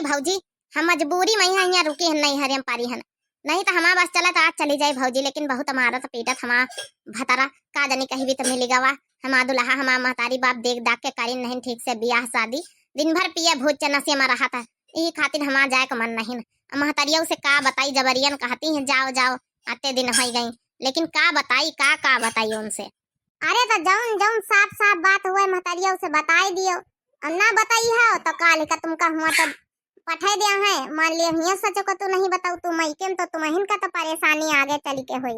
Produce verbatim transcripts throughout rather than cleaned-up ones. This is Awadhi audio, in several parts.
भौजी, हम मजबूरी मा यहाँ, यहाँ रुकी हन, नैहरे मा परी हन। नहीं त हमार बस चलत आज चली जाई भौजी, लेकिन बहुत मारत पीटत हमार भतरा, का जानी कहीं भी त मिली गवा। हमार दुल्हा, हमार महतारी बाप देख दाख के करिन नहीं ठीक से बियाह शादी, दिन भर पिए भूत च नशे मा रहत है, यही खातिर हमार जाए क मन नहीं। महतरियौ से का बताई, जबरियन कहती हैं, "जाओ, जाओ।" अत्ते दिन होइ गई, लेकिन का बताई, का, का बताई उनसे। अरे त जौन, जौन साफ, साफ बात हुए महतरियौ से बताई दियो, और ना बताई है तो काल का तुमका हुआ तो पठे दिया है, मान लियो हियाँ सचो को तू नहीं बताऊ, तू मइके में तो तुमहिन का तो परेशानी आगे चली के होई।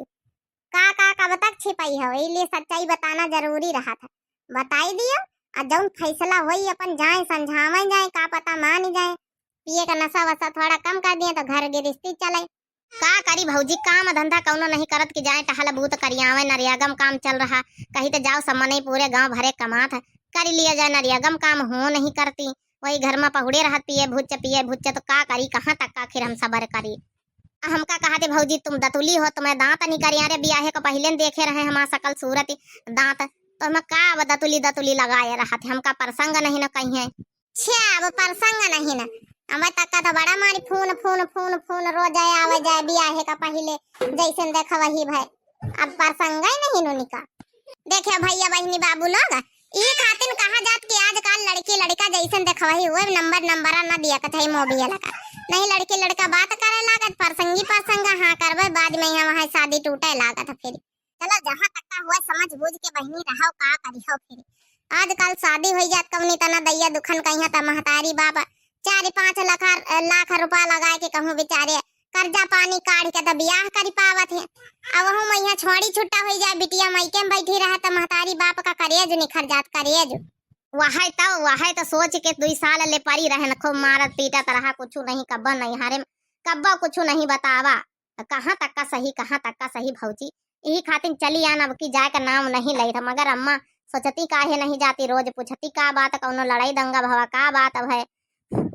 का, का, कब तक छिपाई हो, इसलिए सच्चाई बताना जरूरी रहा था। बताई दियो, आ जौन फैसला होई अपन जाए समझावे जाए, का पता मान जाए। पिए का नशा वशा थोड़ा कम कर दिए तो घर गिरस्ती चले। का करी भौजी, काम धंधा कौनो नहीं करत कि जाए टहल बूत करियावे, नरियागम काम चल रहा, कही तो जाओ सब मनई पूरे गांव भरे कमात है, कर लिया जाए नरियागम काम, हो नहीं करती, वही घर मा पहुड़े रहत, पिए भुच्च, पिए भुच्च, तो का करी, कहाँ तक का आखिर हम सबर करी। आ हमका कहा दे भौजी, तुम दतुली हो, तुम्हें दांत नहीं करिया रे, बियाहे को पहले न देखे रहे हमार सकल सूरत दांत, तो हम का अब दतुली दतुली लगाए रहत, हमका प्रसंग नहीं न कही है। छ्या, अब प्रसंग नहीं न, हमें तक का तो बड़ा मारी फोन, फोन, फोन, फोन, रोज आए, आवे जाए, बियाहे का पहले जैसे देखा वही भय। अब प्रसंग ही नहीं नु निका। देखे भैया बहिनी बाबू लोग, ई खातिन कहा जात कि आजकल लड़की लड़का जैसन देखवही हुए, नंबर नंबर ना दिया कथई मोबिया लगा। नहीं लड़की लड़का बात करे लागत, प्रसंगी प्रसंग हाँ करबे, बाद में यहाँ वहाँ शादी टूटे लागत है फिर। चलो जहाँ तक का हुआ समझ बूझ के बहिनी रहो, का करी हो फिर। आजकल शादी हुई जात कवनी तना दैया दुखन कहिया त महतारी बाप चार पाँच लाख, लाख रुपया लगाए के कहूँ बेचारे कर्जा पानी काढ़ के त बियाह करी पावत है। अब वहू मैया छोड़ी छुट्टा हुई जाए, बिटिया मइके में बैठी रहे त महतारी बाप का करेज निखर जात, करेज। वहै त, वहै त सोच के दुई साल ले परी रहन, खूब मारत पीटत रहा, कुछु नहीं कब्बो नहीं हरे, कब्बो कुछु नहीं बतावा। कहाँ तक का सही, कहाँ तक का सही भौजी। यही खातिर चली आन, अब की जाए का नाम नहीं लई था, मगर अम्मा सोचती काहे नहीं जाती, रोज पूछती का बात, कौनो लड़ाई दंगा भवा का बात अब है।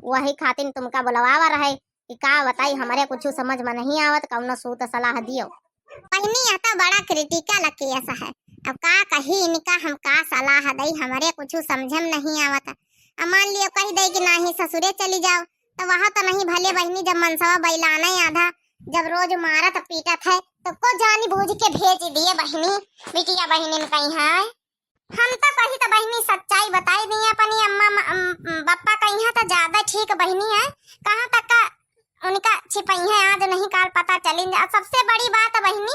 वही खातिर तुमका बुलवावा रहे कि का बताई, हमरे कुछ समझ में नहीं आवत, कौनो सूत सलाह दियो। बहिनी, यह तो बड़ा critical case है, अब का कही इनका, हम का सलाह दई, हमरे कुछ समझ में नहीं आवत। अब मान लियो कह दे कि नाही ससुरे चली जाओ, तो वह तो नहीं भले बहिनी, जब मनसवा बैलाना आधा, जब रोज मारत पीटत है, तो को जानी बूझ के भेज दिए बहिनी, बिटिया बहिनी में कहीं है। हम तो कही तो बहिनी सच्चाई बताई दिए अपनी अम्मा म-, अम, बप्पा कहीं है तो ज्यादा ठीक बहिनी है, कहाँ तक का उनका छिपई है, आज नहीं काल पता चलिन। और सबसे बड़ी बात बहिनी,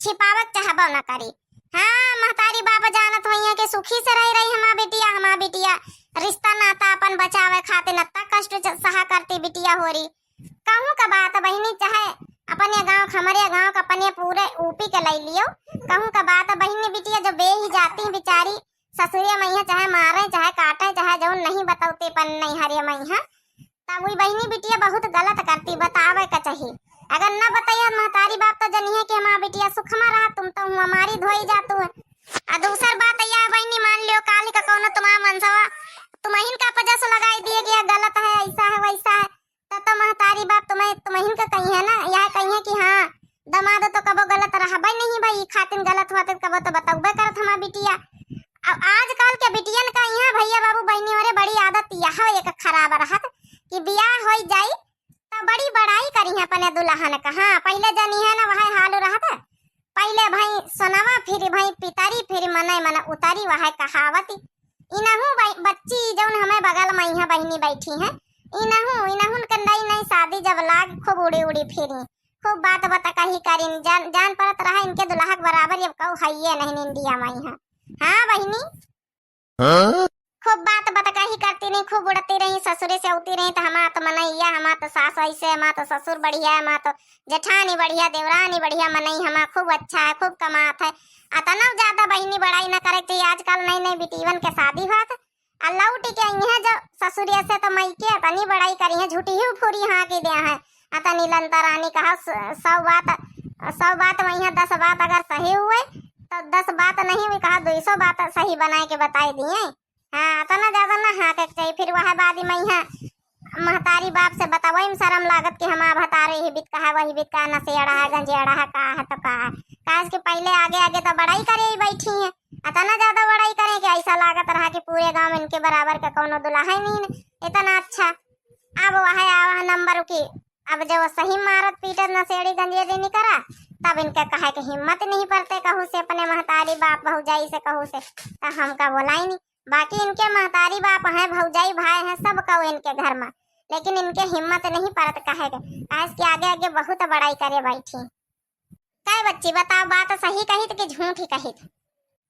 छिपावक चाहबो न करी। हाँ, महतारी बाप जानत होइए कि सुखी से रह रही हमार बिटिया, हमार बिटिया रिश्ता नाता अपन बचावे खातिर नत्ता कष्ट च-, सहा करती बिटिया होरी। कहूँ का बात बहिनी, चाहे अपने गाँव क, हमरे गाँव क, अपने पूरे यूपी के लई लियो, कहूँ का बात बहिनी, बिटिया जो बेही जाती बेचारी ससुरे मइहाँ, चाहे मारे, चाहे काटे, चाहे जौन नहीं बतौते पन नैहरे मइहाँ, तब वही बहिनी बिटिया बहुत गलत करती, बतावे का चाही। अगर न बताइए महतारी बाप तो जनिए कि हमार बिटिया सुख में रहा, तुम तो हुआ मारी धोई जातू है। आ दूसर बात यह बहिनी, मान लियो काल का कौनो तुम्हार मनसवा तुम्हिन का वजह से लगाई दिए कि यह गलत है, ऐसा है, वैसा है, तब तो महतारी बाप तुम्हें, तुम्हिन का कही है ना, यह कही है कि हाँ, दमाद तो कबो गलत रहबे नहीं भाई, ई खातिन गलत हुआ तो कबो तो बतौबे करत हमार बिटिया। अब आजकल के बिटियन का यहाँ भैया बाबू बहिनी वाले बड़ी आदत यह एक खराब रहत कि बियाह होई जाई तो बड़ी बड़ाई करी है अपने दुल्हन का। हाँ, पहले जनी है ना वह हाल रहत, पहले भाई सोनवा फिर भाई पितरी फिर मने मन उतरी, वह कहावत। इनहू बै-, बच्ची जौन हमें बगल में यहाँ बहिनी बैठी हैं, इनहू, इनहुन के नई नई शादी जब लाग खूब उड़ी उड़ी फिरी, खूब बात बतकही करिन, जान, जान पड़त रहा इनके दुल्हा के बराबर अब कऊ हइये नहीं इंडिया में यहाँ। हाँ बहिनी, हाँ? खूब बात बतकही करती रही, खूब उड़ती रही, ससुरे से औती रही तो हमार तो मनैया, हमार तो सास ऐसे, हमार तो ससुर बढ़िया, हमार तो जेठानी बढ़िया, देवरानी बढ़िया, मनई हमार खूब अच्छा है, खूब कमात है। अतना ज्यादा बहिनी बड़ाई न करे के चाहिए। आजकल नई नई बिटियन के शादी होत, आ लौट के अइहें जो ससुरिया से तो मइके अतनी बड़ाई करिहें, झूठी ही फुरी हाँकी दे हैं। अतनी लंतरानी कहा स-, सौ बात, सौ बात वइहाँ दस बात अगर सही हुए तो दस बात नहीं हुई, कहा दुई सौ बात सही बनाए के बताए दिए। हाँ, अतना ज्यादा ना हाँके के चाहिए। फिर वह बाद में यहाँ महतारी बाप से बतावई में शर्म लागत कि हमार भतारे ही बित कहा, वही बित कहा, नशेड़ा है, गंजेड़ा है, का है तो का है। काहे कि पहले आगे आगे तो बड़ाई करे ही बैठी हैं, अतना ज्यादा बड़ाई करें कि ऐसा लागत रहा कि पूरे गांव में इनके बराबर का कौनो दुल्हा ही नहीं है, इतना अच्छा। अब वह नंबर की। अब जो सही मारत पीटत नशेड़ी गंजेड़ी निकरा, तब इनके कहे के हिम्मत नहीं परते कहू से अपने महतारी बाप भौजाई से कहू से, त हमका बोलाई नहीं। बाकी इनके महतारी बाप हैं, भौजाई भाई हैं, सब कहू इनके घर में, लेकिन इनके हिम्मत नहीं परत कहे के, काहे कि आगे आगे बहुत बड़ाई करे बैठी। काय बच्ची बताओ, बात सही कहित कि झूठी कहित?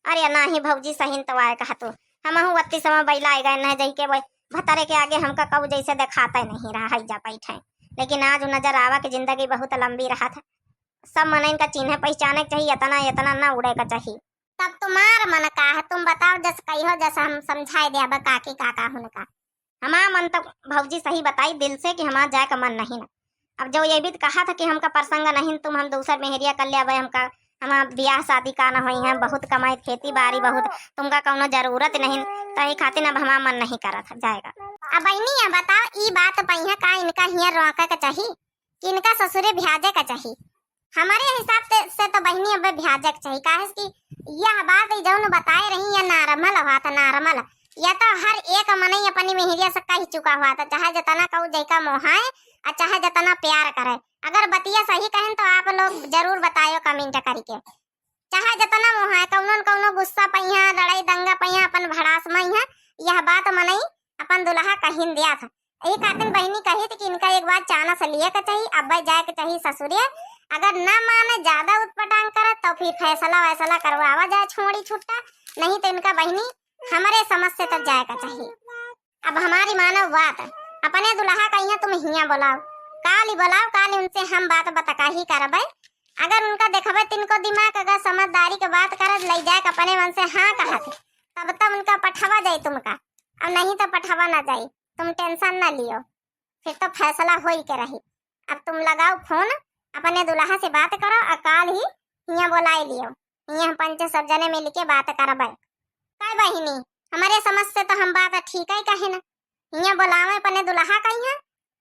अरे नाही भौजी, सही न तो आए कहा तू। हमहू वत्ती समय बैला आए गए न, जई के वही भतरे के आगे हमका कहू जैसे देखाते नहीं रहा है जा बैठे। लेकिन आज नजर आवा कि जिंदगी बहुत लंबी रहा था। सब मनइन का चिन्हे पहचाने के चाहिए, इतना इतना ना उड़े का चाहिए। तब तुम्हार मन का है, तुम बताओ, जस कहियो, जस हम समझाए दे अब काकी काका हुनका। हमार मन तो भौजी सही बताई दिल से कि हमार जाए का मन नहीं ना। अब जो ये भी कहा था कि हमका प्रसंग नहीं, तुम हम दूसर मेहरिया कर ले, अब हमका हमार ब्याह शादी का ना होई है, बहुत कमाई खेती बाड़ी बहुत, तुमका कौनो जरूरत नहीं, तो ये खातिर अब हमार मन नहीं करत है जाएगा। अब बहनी है बताओ, ई बात पहिया का इनका हिया रोके के चाही कि इनका ससुरे भ्याजे का चाही? हमारे हिसाब से, से तो बहनी अब भ्याजे के चाही, काहे कि यह बात ई जौन बताए रही, यह normal बात, normal। यह तो हर एक मनई अपनी मेहरिया से कह चुका हुआ था, चाहे जितना कहू जैका मोहाए और चाहे जितना प्यार करे। अगर बतिया सही कहें तो आप लोग जरूर बतायो comment करके। चाहे जितना मोहाए, कौनो न कौनो गुस्सा पहिया, लड़ाई दंगा पहिया, अपन भड़ास में ही है, यह बात मनई अपन दुल्हा कहिन दिया था। यही खातिर बहनी कही थी कि इनका एक बार चानस लिए के चाहिए, अब जाए के चाहिए ससुरे। अगर ना माने, ज्यादा उत्पटांग करे तो फिर फैसला वैसला करवावा जाए, छोड़ी छुट्टा, नहीं तो इनका बहनी हमारे समझ से तो जाए का चाहिए। अब हमारी मानव बात, अपने दुल्हा कहिया तुम हिया बोलाओ, काली बोलाओ, काली उनसे हम बात बतकाही करबे। अगर उनका देखबे तिनको दिमाग अगर समझदारी के बात करत ले जाए के अपने मन से हाँ कहत, तब तब उनका पठावा जाए तुमका, और नहीं तो पठावा ना जाए, तुम tension ना लियो। फिर तो फैसला होई के रही। अब तुम लगाओ फोन, अपने दुल्हा से बात करो और काल ही हिया बोलाई लियो। हिया हम पंचे सब जने मिल के बात करबे। काय बहिनी, हमारे समझ से तो हम बात ठीक है कहे ना। हिया बोलावे अपने दुल्हा कहिया,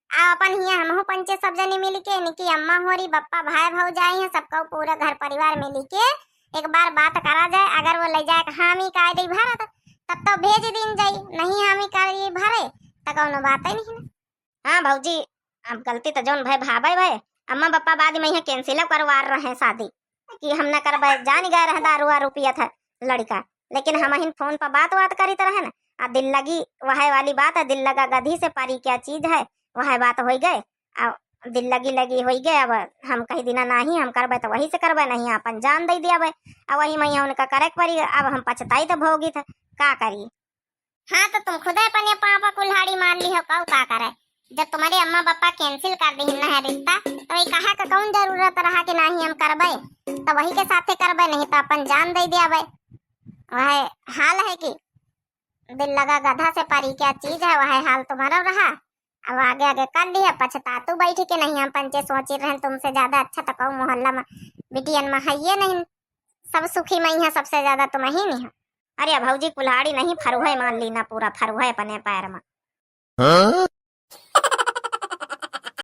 आ अपन हिया हमहू पंचे सब जने मिल के इनकी अम्मा होरी, बप्पा, भाई, भौजाई हैं, सबको पूरा घर परिवार मिल के एक बार बात करा जाए। अगर वो ले जाए के हामी काय दे भरत, तब तो भेज दिन जाई, नहीं हामी करी भरे, तो कौनो बात ही नहीं ना। हाँ भौजी, अब गलती तो जौन भय भावे भय, अम्मा बप्पा बाद में यहाँ cancel करवा रहे शादी कि हम न करबे, जान गए रहे दारू वारू पियत है लड़का, लेकिन हम हिन फोन पर बात बात करीत रहे न, आ दिल लगी वह वाली बात है, दिल लगा गधी से परी क्या चीज है, वह बात हो गए। अब दिल लगी लगी हो गए, अब हम कही दिना नहीं हम करबे तो वही से करबे, नहीं अपन जान दे दियाबे। अब वही मैया उनका करे के पड़ी, अब हम पछताई तो भोगी थे, का करी? हाँ, तो तुम खुदे अपने पापा कुल्हाड़ी मार ली हो, कहू का करे? जब तुम्हारे अम्मा पापा cancel कर दी ना है रिश्ता, तो ये कहा का कौन जरूरत रहा कि नहीं हम करबे, तो वही के साथे करबे, नहीं तो अपन जान दे दियाबे। वह हाल है कि दिल लगा गधा से परी क्या चीज है, वह हाल तुम्हारा रहा। अब आगे आगे कर लिया, पछतातू बैठ के नहीं हम पंचे सोची रहे, तुमसे ज्यादा अच्छा तो कहू मोहल्ला में बिटियन में है ये नहीं, सब सुखी में ही है, सबसे ज्यादा तुम ही नहीं है। अरे भौजी कुल्हाड़ी नहीं फरुहे मान ली ना, पूरा फरुहे अपने पैर में। हाँ?